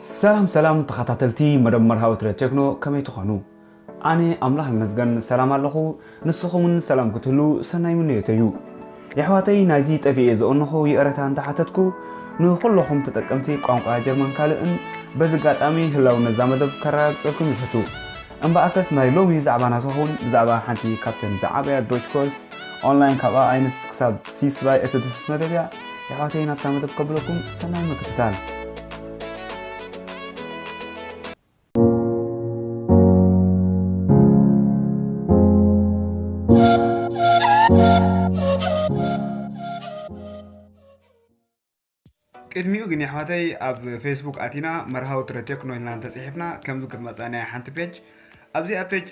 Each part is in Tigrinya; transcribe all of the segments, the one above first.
ሰላም ሰላም ተኸታተልቲ መደብ መርሃዊ ትረ ቴክኖ፣ ከመይ ትኾኑ? ኣነ ኣምላኽ ይመስገን ሰላም ኣለኹ። ንስኹምን ሰላም ክትህሉ ሰናይ ምንዮተይ እዩ። የሕዋተይ፣ ናይዚ ጠፊኤ ዝኦነኹ ይቕረታ እንተሓተትኩ፣ ንኹለኹም ተጠቀምቲ ቋንቋ ጀርመን ካልእን በዚ ኣጋጣሚ ህላው ነዛ መደብ ከረጋግጸልኩም ይፈቱ። እምበኣርከስ ናይ ሎሚ ዛዕባና ዝኸውን ብዛዕባ ሓንቲ ካብተን ዝዓበያ ዶች ኮርስ ኦንላይን ካብ ኣይንስ ክሳብ ሲስባይ እትድህስስ መደብ እያ። የሕዋተይ፣ ናብታ መደብ ከብለኩም ሰናይ ምክትታል። ቅድሚኡ ግን የሕዋተይ ኣብ ፌስቡክ ኣቲና መርሃዊ ትረ ቴክኖ ኢልና እንተጽሒፍና ከምዚ ክትመጻና እያ ሓንቲ ፔጅ። ኣብዚኣ ፔጅ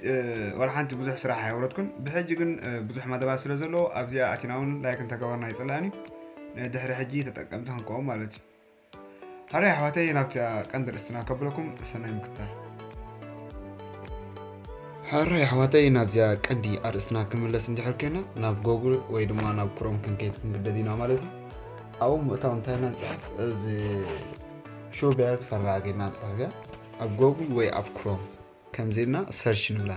ወላ ሓንቲ ብዙሕ ስራሕ ኣየውረድኩን። ብሕጂ ግን ብዙሕ መደባት ስለ ዘለዎ ኣብዚኣ ኣቲና እውን ላይክ እንተገበርና ይጽላእን እዩ። ድሕሪ ሕጂ ተጠቀምቲ ክንከውን ማለት እዩ። ሕራይ ኣሕዋተይ፣ ናብታ ቀንዲ ርእስትና ከብለኩም ሰናይ ምክትታል። ሕራይ ኣሕዋተይ፣ ናብዚኣ ቀንዲ ኣርእስትና ክንምለስ እንድሕር ኮይና ናብ ጎግል ወይ ድማ ናብ ክሮም ክንከይድ ክንግደድ ኢና ማለት እዩ። ኣብኡ ምእታው እንታይ ኢና ንፅሕፍ? እዚ ሹ ብያት ፈራጊ ኢና ንፅሕፍ እያ። ኣብ ጎግል ወይ ኣብ ክሮም ከምዚ ኢልና ሰርች ንብላ።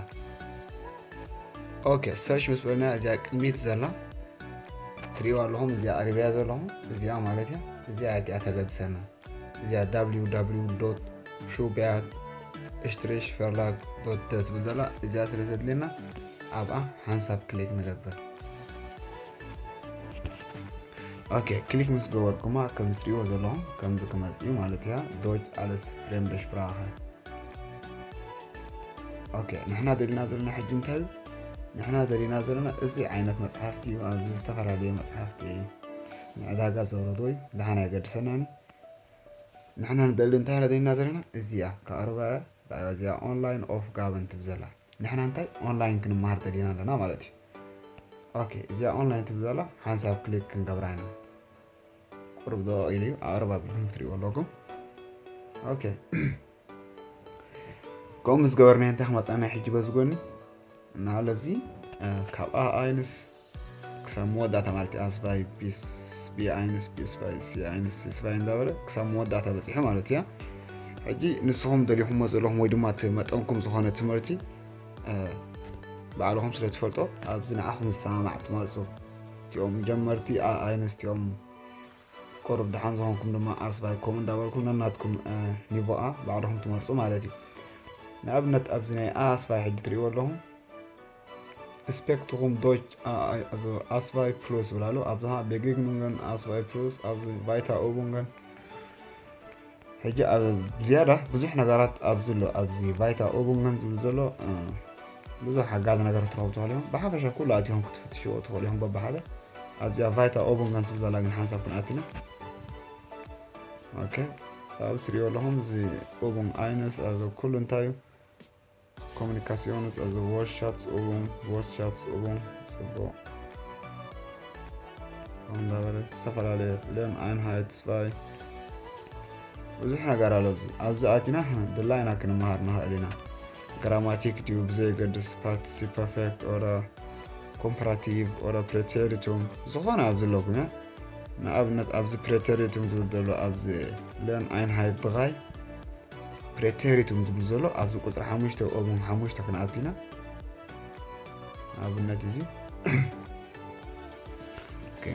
ኦኬ፣ ሰርች ምስ በልና እዚኣ ቅድሚት ዘላ ትሪእዋ ኣለኹም፣ እዚኣ ኣሪበያ ዘለኹም እዚኣ ማለት እያ። እዚኣ እቲኣ ተገድሰና። እዚኣ www ሹ ብያት እሽትሬሽ ፈርላግ ዶት ደ ትብል ዘላ እዚኣ ስለ ዘድልየና ኣብኣ ሓንሳብ ክሊክ ንገብር። ኦኬ፣ ክሊክ ምስ ገበርኩማ ከም ዝሪእዎ ዘለኹም ከምዚ ክመፅእ እዩ ማለት እያ። ዶች ኣለስ ፍሬምደሽ ብራኸ። ኦኬ፣ ንሕና ደሊና ዘለና ሕጂ እንታይ እዩ? ንሕና ደሊና ዘለና እዚ ዓይነት መፅሓፍቲ እዩ። ኣብዚ ዝተፈላለዩ መፅሓፍቲ እዩ። ንዕዳጋ ዘውረዶ እዩ። ደሓን ኣየገድሰናን እዩ። ንሕና ንደሊ እንታይ ኢና ደሊና ዘለና? እዚኣ ከቕርባ እያ። እዚኣ ኦንላይን ኦፍ ጋብን ትብል ዘላ። ንሕና እንታይ ኦንላይን ክንመሃር ደሊና ኣለና ማለት እዩ። ኦኬ፣ እዚኣ ኦንላይን ትብል ዘላ ሓንሳብ ክሊክ ክንገብራ ኢና። ቁሩብ ደቂቕ ኢሉ እዩ። ኣቕርብ ኣቢልኩም ክትሪእዎ ኣለኩም። ኦኬ፣ ከምኡ ምስ ገበርና እንታይ ክመፅኣና ሕጂ በዚ ጎኒ? እና ለብዚ ካብ ኣ ኣይንስ ክሳብ መወዳእታ ማለት እዩ። ኣስባይ ቢስ ቢ ኣይንስ ቢስ ባይ ሲ ኣይንስ ሲስ ባይ እንዳበለ ክሳብ መወዳእታ በፂሑ ማለት እያ። ሕጂ ንስኹም ደሊኹምዎ ዘለኹም ወይ ድማ እቲ መጠንኩም ዝኾነ ትምህርቲ ባዕልኹም ስለ ትፈልጦ ኣብዚ ንዓኹም ዝሰማማዕ ትመርፁ። እቲኦም ጀመርቲ ኣ ኣይንስ እቲኦም ቁሩብ ደሓን ዝኾንኩም ድማ ኣስባይ ከምኡ እንዳበልኩም ነናትኩም ኒቮኣ ባዕልኹም ትመርፁ ማለት እዩ። ንኣብነት ኣብዚ ናይ ኣስባይ ሕጂ ትሪእዎ ኣለኹም ስፔክትኩም ዶች ኣስባይ ፕሉስ ይብል ኣሎ። ኣብዚ ኸዓ ቤጌግኑንገን ኣስባይ ፕሉስ፣ ኣብዚ ቫይታ ኡቡንገን። ሕጂ ኣብ ዝያዳ ብዙሕ ነገራት ኣብዚ ኣሎ። ኣብዚ ቫይታ ኡቡንገን ዝብል ዘሎ ብዙሕ ሓጋዚ ነገር ክትረኽቡ ትኽእሉ ኢኹም። ብሓፈሻ ኩሉ ኣቲኹም ክትፍትሽዎ ትኽእሉ ኢኹም በብሓደ። ኣብዚኣ ቫይታ ኡቡንገን ዝብል ዘላ ግን ሓንሳብ ክንኣቲና። ኦኬ፣ ኣብዚ ትሪእዎ ኣለኹም እዚ ኡቡን ኣይነስ ኣብዚ ኩሉ እንታይ እዩ? ኮሙኒካሲዮንስ፣ እዚ ዎርክሻፕስ እውን፣ ዎርክሻፕስ እውን ጽቡቕ እንዳበለ ዝተፈላለየ ለን ኣይንሃይት ስባይ ብዙሕ ነገር ኣሎ። ኣብዚ ኣብዚ ኣቲና ድላይና ክንመሃር ንኽእል ኢና። ግራማቲክ ድዩ ብዘየገድስ፣ ፓርቲሲፕ ፐርፌክት ኦረ ኮምፓራቲቭ ኦረ ፕሬቴሪቱም ዝኾነ ኣብዚ ኣለኩም እያ። ንኣብነት ኣብዚ ፕሬቴሪቱም ዝብል ዘሎ ኣብዚ ለን ኣይንሃይት ድኻይ ፕሬቴሪቱም ዝብል ዘሎ ኣብዚ ቁፅሪ ሓሙሽተ ኦብን ሓሙሽተ ክንኣቱ ኢና። ኣብነት እዚ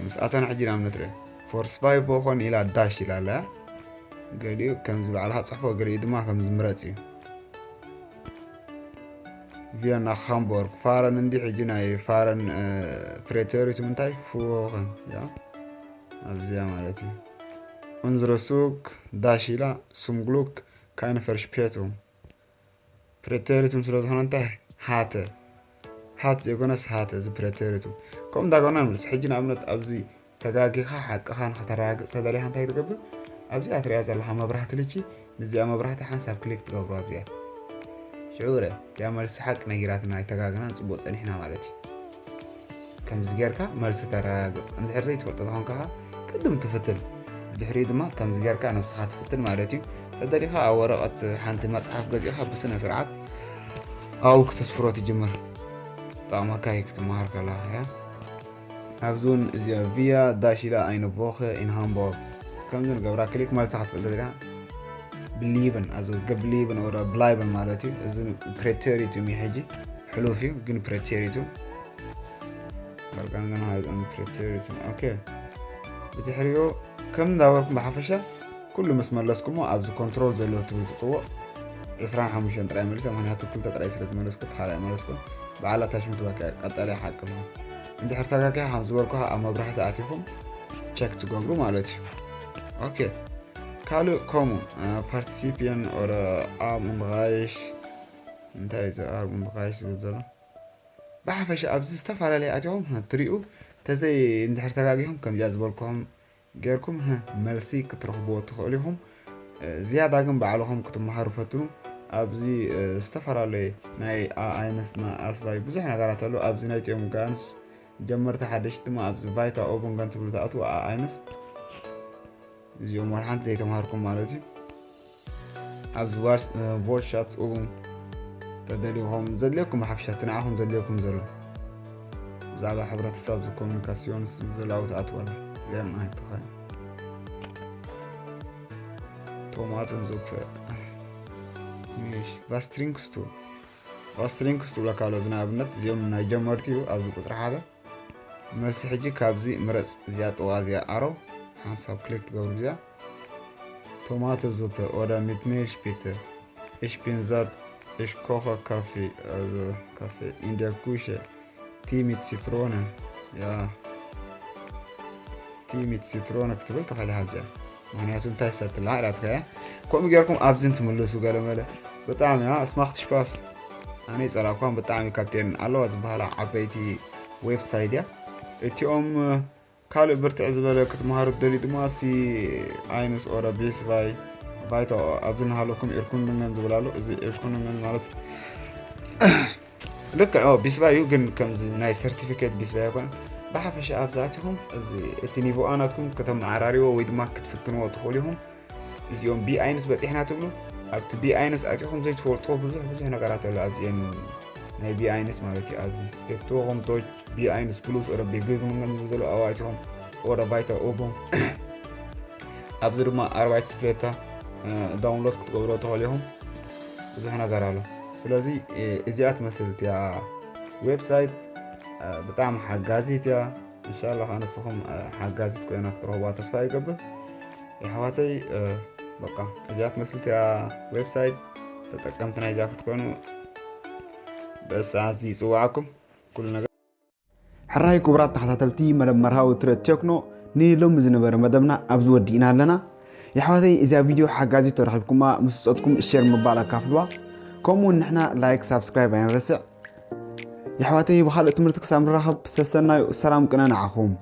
ምስ ኣታና ሕጂ ንኣብነት ርአ ፎርስ ፋይቭ ኾን ኢላ ዳሽ ኢላ ኣላ። ገሊኡ ከምዚ ባዕልኻ ፅሕፎ፣ ገሊኡ ድማ ከምዚ ምረፅ እዩ። ቪየና ሃምቦርግ ፋረን እንዲ ሕጂ ናይ ፋረን ፕሬቴሪቱም እንታይ ፍወኸን ያ ኣብዚያ ማለት እዩ። ኡንዝረሱክ ዳሽ ኢላ ሱምግሉክ ካይነ ፈርሽ ፔቱም ፕሬቴሪቱም ስለ ዝኾነ እንታይ ሃተ ሃት ዘይኮነስ ሃተ እዚ ፕሬቴሪቱም ከምኡ እንዳገና ንብልስ። ሕጂ ንኣብነት ኣብዚ ተጋጊኻ ሓቅኻ ንኸተረጋግፅ ተደሊኻ እንታይ ትገብር? ኣብዚኣ ትሪኣ ዘለኻ መብራህቲ ልቺ ንዚኣ መብራህቲ ሓንሳብ ክሊክ ትገብሩ ኣብዚኣ ሽዑ ረ እቲኣ መልሲ ሓቂ ነጊራትና ኣይተጋግናን ፅቡቅ ፀኒሕና ማለት እዩ። ከምዚ ጌርካ መልሲ ተረጋግፅ። እንድሕር ዘይትፈልጦ ተኾንካ ኸዓ ቅድም ትፍትን፣ ድሕሪኡ ድማ ከምዚ ጌርካ ነብስኻ ትፍትን ማለት እዩ። ተደሊኻ ኣብ ወረቐት ሓንቲ መፅሓፍ ገዚእኻ ብስነ ስርዓት ኣብኡ ክተስፍሮ ትጅምር። ጠቕመካ እዩ ክትመሃር ከለኻ እያ። ኣብዚ እውን እዚኣ ቪያ ዳሽ ኢላ ኣይነ ቮኸ ኢን ሃምቦርግ ከምዚ ንገብራ ክሊክ መልሲ ክትፈልጥ እያ። ብሊብን ኣዚ ገብሊብን ወደ ብላይብን ማለት እዩ። እዚ ፕሬቴሪቱም እዩ ሕጂ ሕሉፍ እዩ ግን ፕሬቴሪቱም በርጋንገን ሃይዘን ፕሬቴሪቱም ኦኬ። ብድሕሪኡ ከም እንዳበልኩም ብሓፈሻ ኩሉ ምስ መለስኩሞ ኣብዚ ኮንትሮል ዘለዎ ትብል ትፅውቕ ዕስራን ሓሙሽተን ጥራይ መሊሰ፣ ምክንያቱ ክልተ ጥራይ ስለ ዝመለስኩ እቲ ካልኣይ መለስኩ። በዓል ኣታችመንት በቃ ቀጠለ ሓቂ ኣሎ። እንድሕር ተጋጊኻ ከም ዝበልኩኻ ኣብ መብራህቲ ኣቲኹም ቸክ ትገብሩ ማለት እዩ። ኦኬ ካልእ ከምኡ ፓርቲሲፒን ኦረ ኣም እንድጋይሽ እንታይ እዩ ኣም እንድጋይሽ ዝብል ዘሎ ብሓፈሻ ኣብዚ ዝተፈላለዩ ኣቲኹም ትሪኡ ተዘይ እንድሕር ተጋጊኹም ከምዚኣ ዝበልኩኹም ጌርኩም መልሲ ክትረኽብዎ ትኽእሉ ኢኹም። ዝያዳ ግን ባዕልኹም ክትመሃሩ ፈትኑ። ኣብዚ ዝተፈላለየ ናይ ኣኣይነስ ኣስባይ ብዙሕ ነገራት ኣሎ። ኣብዚ ናይ ጭም ጋንስ ጀመርቲ ሓደሽቲ ድማ ኣብዚ ቫይታ ኦቡንገን ትብሉ ትኣትዉ ኣኣይነስ እዚኦም ወላ ሓንቲ ዘይተምሃርኩም ማለት እዩ። ኣብዚ ቮርሻት እውን ተደሊኹም ዘድልየኩም ብሓፈሻ እቲ ንዓኹም ዘድልየኩም ዘሎ ብዛዕባ ሕብረተሰብ ዚ ኮሚኒካሲዮን ዘለውት ኣትወላ ሌርን ኣይትኸ ቶማትን ዝውፈ ቫስትሪንክስቱ ቫስትሪንክስ ትብለካ ኣሎ። እዚ ንኣብነት እዚኦም ናይ ጀመርቲ እዩ ኣብዚ ቁፅሪ ሓደ መልሲ ሕጂ ካብዚ ምረፅ እዚኣ ጥዋ እዚኣ ኣሮ ሓንሳብ ክሊክ ትገብሩ እዚኣ ቶማቶ ዙፐ ኦዳ ሚት ሜል ሽፒተ እሽ ፒንዛት እሽ ኮኸ ካፌ ካፌ ኢንዲያ ኩሸ ቲ ሚት ሲትሮነ ያ ቲ ሚት ሲትሮነ ክትብል ተኸሊ ሓብዚኣ ምክንያቱ እንታይ ሰትላ ኢላትካ እያ ከምኡ ጌርኩም ኣብዝን ትምልሱ ገለመለ ብጣዕሚ እያ ስማክት ሽፓስ ኣነ ይጸላእኳም ብጣዕሚ ካብቴን ኣለዋ ዝበሃላ ዓበይቲ ዌብሳይት እያ እቲኦም ካልእ ብርትዕ ዝበለ ክትመሃሩ ትደልዩ ድማ ሲ ኣይንስ ኦረ ቢስ ባይ ባይቶ ኣብዚ እናሃለኩም ኢርኩንድንገን ዝብል ኣሎ እዚ ኢርኩንድንገን ማለት ልክዕ ቢስባይ እዩ ግን ከምዚ ናይ ሰርቲፊኬት ቢስባይ ኣይኮነ ብሓፈሻ ኣብዛቲኹም እዚ እቲ ኒቮኣ ናትኩም ከተመዓራሪዎ ወይ ድማ ክትፍትንዎ ትኽእሉ ኢኹም እዚኦም ቢኣይንስ በፂሕና ትብሉ ኣብቲ ቢኣይንስ ኣቲኹም ዘይትፈልጥዎ ብዙሕ ብዙሕ ነገራት ኣሎ ኣብዚኦም ናይ ቢኣይንስ ማለት እዩ ኣብዚ ስፔክትሮኹም ቶች ቢኣይንስ ፕሉስ ኦረ ቤግግምገን ዝብሉ ኣዋቲኹም ኦረ ባይታ ኦቦ ኣብዚ ድማ ኣርባይቲ ስፕሌታ ዳውንሎድ ክትገብሮ ትኽእሉ ኢኹም ብዙሕ ነገር ኣሎ ስለዚ እዚኣ ትመስል እቲያ ዌብሳይት ብጣዕሚ ሓጋዚት እያ እንሻላ ከዓ ንስኹም ሓጋዚት ኮይና ክትረኽቧ ተስፋ ይገብር የሕዋተይ በቃ እዚኣ ትመስል እቲያ ዌብሳይት ተጠቀምቲ ናይዚኣ ክትኮኑ በሰዓት እዚ ይፅዋዓኩም ኩሉ ነገር ሕራይ ክቡራት ተኸታተልቲ መደብ መርሃዊ ትረት ቴክኖ ንሎሚ ዝነበረ መደብና ኣብዚ ወዲእና ኣለና የሕዋተይ እዚኣ ቪድዮ ሓጋዚት ተረኺብኩማ ምስ ውፀጥኩም ሸር ምባል ኣካፍልዋ ከምኡውን ንሕና ላይክ ሳብስክራይብ ኣይንረስዕ የሕዋተይ ብካልእ ትምህርቲ ክሳብ ንራኸብ ሰሰናዩ ሰላም ቅነ ንዓኹም